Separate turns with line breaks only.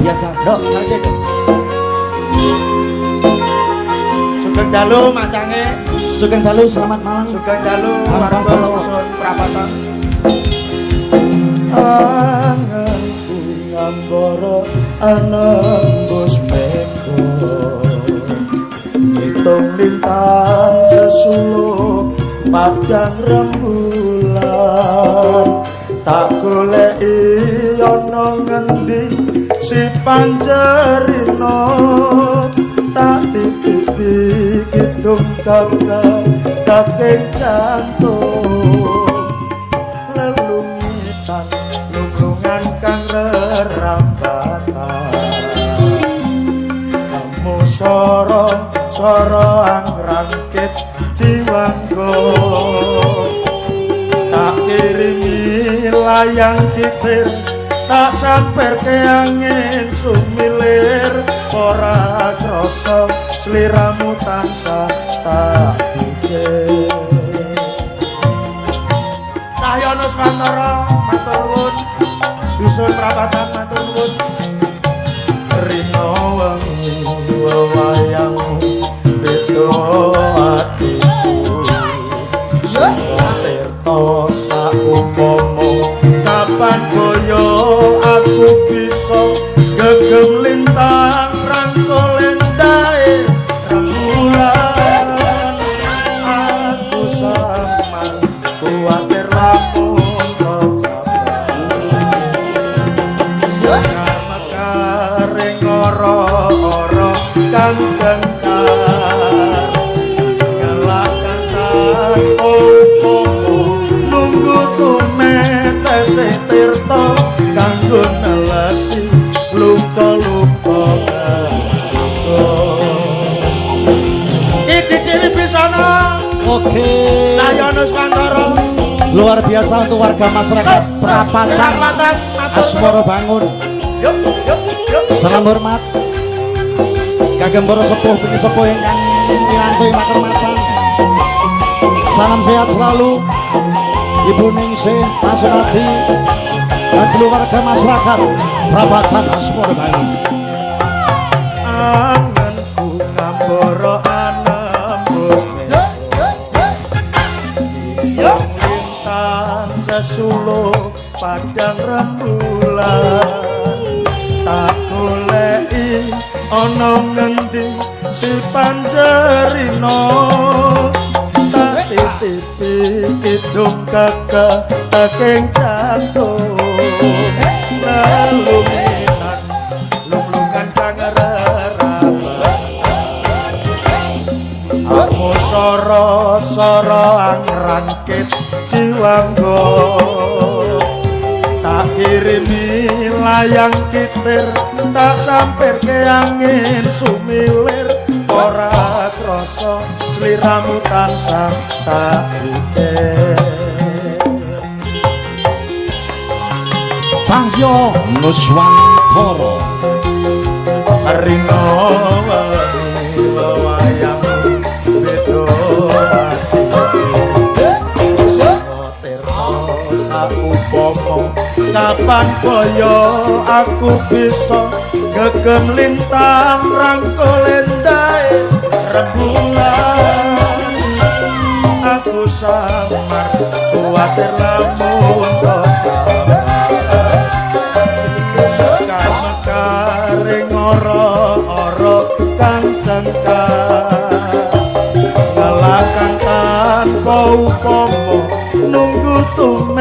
Biasa, Dok, saja Dok.
Sugeng dalu macange.
Sugeng dalu, selamat malam.
Sugeng dalu
Bambang
warga
Bolowo.
Dusun Prapatan. Anganku ngambara anembus mega, ngitung lintang sesuluh padang rembulan. Tak goleki ana ngendi si panjerino, tak titipi kidung kakak kaking jantung. Lelungitan lunglungan kang rerambatan, kamu soro soro angrangkit jiwanggo. Tak kirimi layang kitir, tak samper ke angin sumilir. Ora krasa sliramu tansah tak pikir. Cahya Nuswantara matur nuwun. Dusun Prapatan matur nuwun. Rina wengi wayangmu beda atiku. Tirta saupama kapan kaya aku bisa gegem lintang rangkul endahe rembulan. Aku samar kuwatir lamun kejaban, sekar mekar ing ora-ora kang jengkar. Ngelakkan tanpa upama nunggu tumetese tirta kanggo nelesi luka-luka kaduka. Iki Dewi Bisana.
Oke.
Cahya Nuswantara.
Luar biasa untuk warga masyarakat Prapatan
Prapatan matur
Asmoro Bangun.
Yuk yuk yuk.
Salam hormat kagem para sepuh pini sepuh ingkang milantuhi makermatan. Salam sehat selalu Ibu Ningsih, Pak Sunardi, dan seluruh warga masyarakat Prapatan Asmoro Bangun.
Anganku ngambara anembus mega, lintang sesuluh padang rembulan. Tak goleki ana ngendi si panjerino, tak titipi kidung kakak taking jantung. Lelumitan lunglungan kang rerambatan, aku soro-soro angrangkit jiwanggo. Tak kirimi layang kitir, tak sampir ke angin sumilir. Ora krasa sliramu tansah tak pikir.
Cahya Nuswantara.
Rina wengi wayangmu beda atiku. Tirta saupama kapan kaya aku bisa gegem lintang rangkul endahe rembulan. Aku samar kuwatir lamun kejaban, sekar mekar ing ora-ora kang jengkar. Ngelakan tanpa upama nunggu tumetese